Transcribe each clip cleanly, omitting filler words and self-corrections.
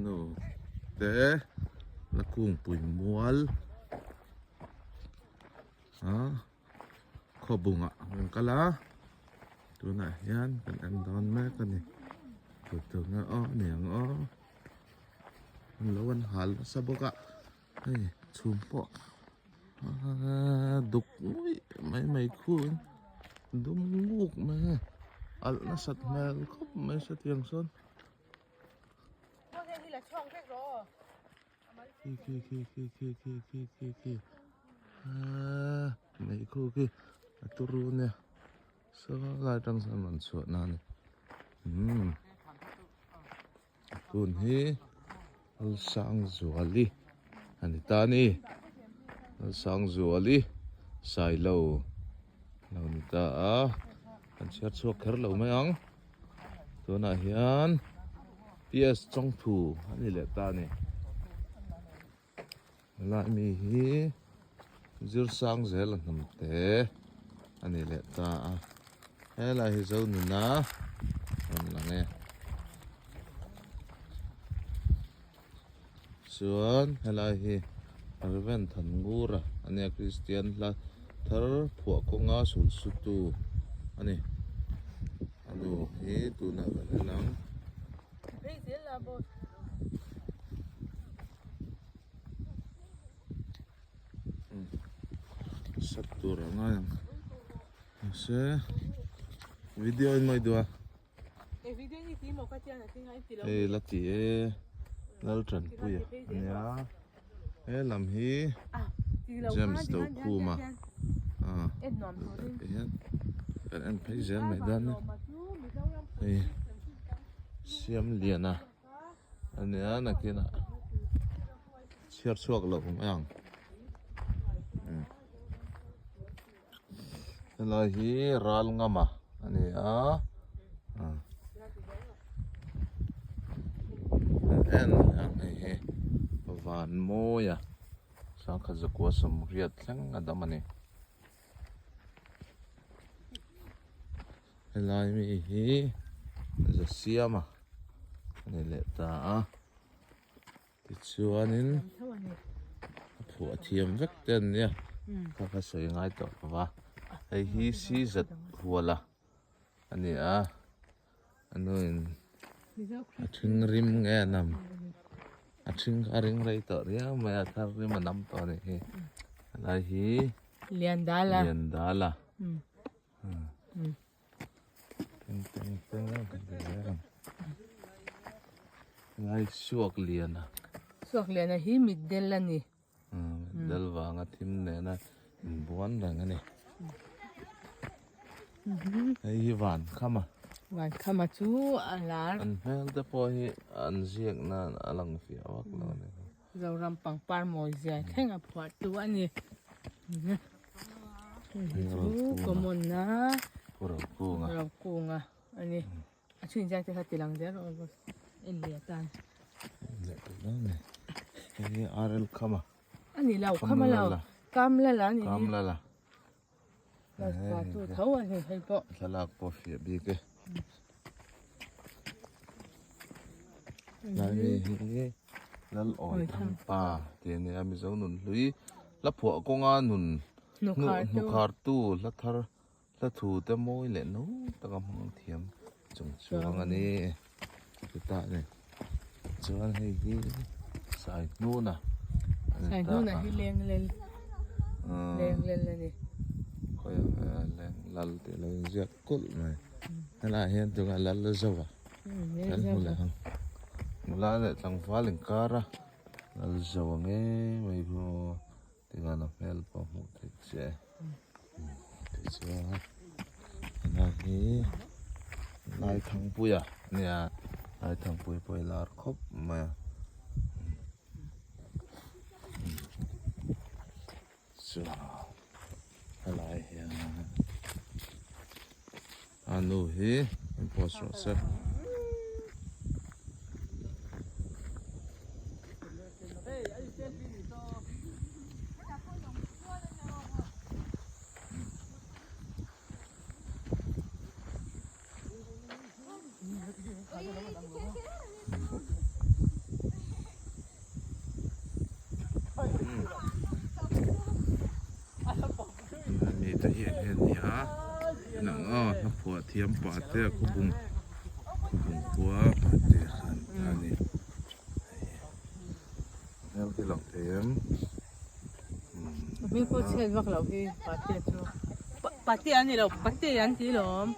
nu te la kungpui mual ah khawbungah kan kal a tunah hian kan en dawn mek a ni tu tu nge aw a ni ang aw an lo an hal nasa bawk a hei chhum pawh aaa duk nguih mai mai khuin dum nguk mai a alh nasat hmel khawp mai hetiang sawn. Khi khi khi khi khi khi khi khi khi aaa mai khu khi a turu nia saw lai atang sawn rawn chhuah na a ni umm tun hi Lalsangzuali a ni ta a ni Lalsangzuali Sailo a lo ni ta a kan chhiar chhuak kher lo mai ang. Tunah hian PS Chawngthu a ni leh ta a ni. Helai mi hi Zirsang zel a hnam te a ni leh ta a. Helai hi Zonuna rawn lang e. Chuan helai hi Rev Thanngura a nia Kristian hla thar phuah kawnga sul sutu a ni. A nu hi tunah kan en ang. Sat tur a ngai ang. Mahse video in mai duh a. Hei la ti e Laltanpuia a nia he lam hi James Dokhuma a hian kan en phei zel mai dawn a hei Siamliana a nia nakinah chhiar chhuak loh mai ang. Helai hi ral ngama a ni a en ang hei hi van mawi a sangkhat zakua sawmriat thleng a dam a ni helai mi hi zasiama a ni leh ta a. Tichuanin a phuah thiam vek te an nia kha kha sawi ngai tawh lo va hei hi si zat hual a a ni a a nuin a thing rim nge a nam a thing a ring rei tawh riau mai a thar rim a nam tawh a nih hi helai hi Liandala Liandala Teng teng teng a kan ti zel ang. Lai suak lian a. Suak lian a hi mitdel a ni. Mitdel vanga thim nena inbuan reng a ni. Hei hi van kham a. Van kham a chu a lar. An hmel te pawh hi an ziak nan a lang fiah vak lo a ni. Zoram pangpar mawi zia thleng a phuah tu a ni. Hei chu common a Rokunga a ni. A chhin zia te kha ti lang zel rawh aw en leh atan. Hei hi RL Khama. A ni lo Khama lo Kamlala a ni. Kamlala. Phuah tu tho a ni hei pawh. Thlalak pawh fiah bik e. Lai mi hi Lal Awi Thangpa tih a nia Mizo nun hlui hla phuah kawnga nun hnukhar tu hla thar hla thu te mawi leh no taka hmang thiam chung chuang a ni chutah ni chuan hei hi Saihnuna a ni ta a. Saihnuna hi Lenglel Lenglel a ni. Khawiah nge Lal tih a lo inziak kulh mai. Helaiah hian tunah Lal la zo a, kan hmu leh ang. Nula leh tlangval inkar a, Lal zo a ngei mai khu tikhan a hmel pawh a hmuh theih chiah e. Tichuan helai hi Laithangpuia a nia, Laithangpuia pawh hi lar khawp mai a. Chuan helai hian a nu hi in post rawh se. thiam Patea Khawbung Khawbung khua Patea kha an ta a ni. Hmel khi lang thei em? Hmel pawh chhiat vak loh hi Patea chu. Patea a ni lo, Patea an ti lawm.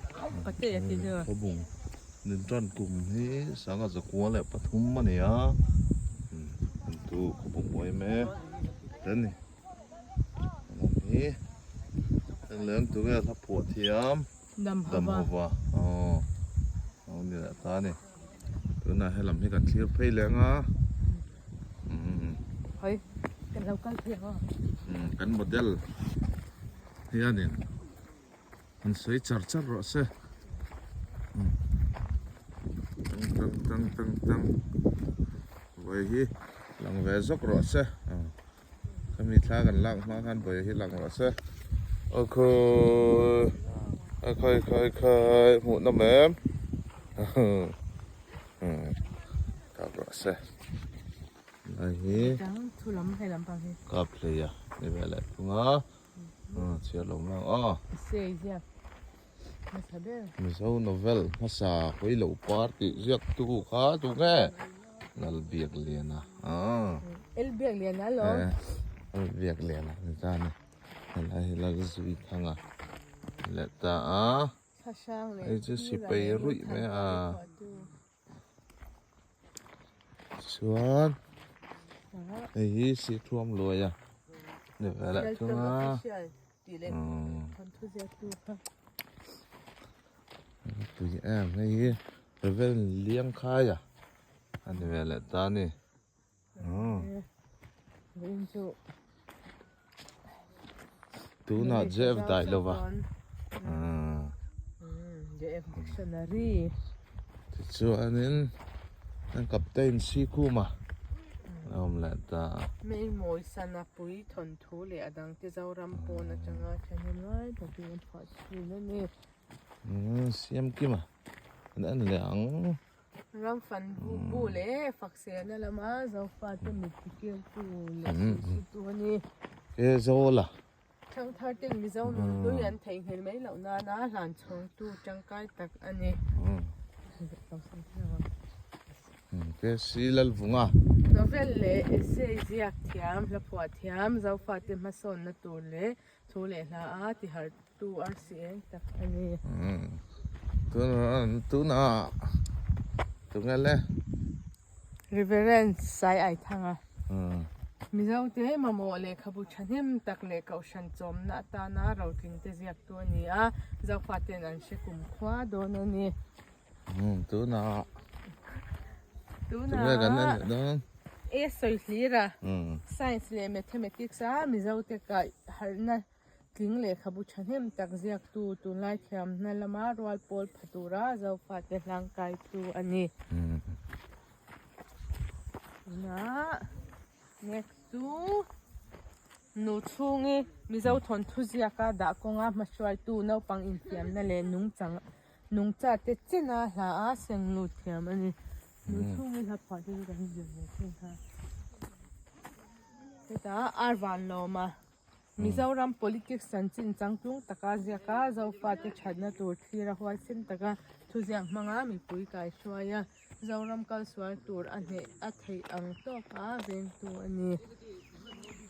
Patea tih chu. Khawbung nin tan kum hi sanga zakua leh pathum a ni a. An tu Khawbung mawi em e. Hle ni. Lam hi eng tu nge hla phuah thiam Damhova aw a ni leh ta a ni tunah he lam hi kan thlir phei leh ang a umm Hoi kan lo kal phei ang aw umm kan model hianin an sawi char char rawh se umm tang tang tang tang tang vawi hi lang ve zawk rawh se aw. Khami thla kan lak hma khan buai hi lang rawh se. Aw khawi a khawi khawi khawi hmuh nawm em kap rawh se lai hi kap hlei a ni ve leh thung a chhiar lo mang aw. Mizo novel hmasa Hawilo par tih ziaktu kha tu nge? Lalbiakliana aw. Elbiakliana lo. Lalbiakliana ni ta ni. Helai hi Lalzuithanga leh ta a. Hei chu sipai ruih mai a. Chuan hei hi Sithuam luai a ni ve leh thung a tui em hei hi Reverend Liangkhaia a ni ve leh ta a ni. Tunah Jeff daih lova. Tichuanin an captain Sikhuma a awm leh ta a. Hmeimawi sana pui thawnthu leh a dangte Zoram pawn atanga thahnem lai takin a phuah thin a ni. Siamkima an en leh ang. Ram fan bu leh fakselna lama Zofate mit tikirtu leh sulsutu a ni. Ke Zola. Thangthar ten Mizo nunhlui an theihnghilh mai loh nana hlan chhawngtu tangkai tak a ni. Ke Si Lalvunga. Novel leh essay ziak thiam, hla phuah thiam, Zofate hmasawnna tur leh thu leh hla a tiharh Tu arsi eng tak a ni. Tuna tuna tunge le. Reverend Sai Aithanga. Mizo te mamawh lehkhabu thahnem tak leh kohhran chawmna atana rotlingte ziaktu a ni a, Zofaten an hre kumkhua dawn a ni. Tuna tunge kan en leh dawn. E sawi hlir a, Science leh Mathematics a Mizo te kaih harhna Tling lehkhabu thahnem tak ziaktu tunlai thiamna lama rual pawl pha tura Zofate hlangkaitu a ni. Tunah next chu Nu chhungi Mizo thawnthu ziaka dah kawnga hmahruaitu naupang infiamna leh nungchang nungcha te chena hla a seng lut thiam a ni. Nu chhungi hla phuah te chu kan zir ve thin kha. Hetah ar van lawma. Mizoram politics chanchin changtlung taka ziak a, Zofate thatna tur thlir a huaisen taka thuziak hmanga mipui kaihruai a, Zoram kalsual tur a hneh a theih ang tawka vengtu a ni.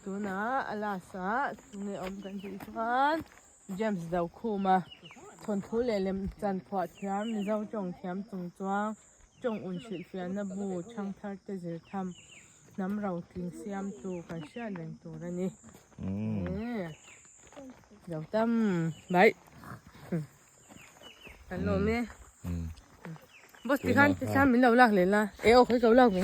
Tunah a last ah tunge awm kan tih chuan James Dokhuma thawnthu leh lemchan phuah thiam Mizo tawng thiam chung chuang tawng un hrilhfiahna bu thangthar te zir tham hnam rotling siamtu kan hriat reng tur a ni. Lo tam mai. Kan lawm e. Boss ti khan ti khan min lo lak leh la. E aw khawi ko lak ve.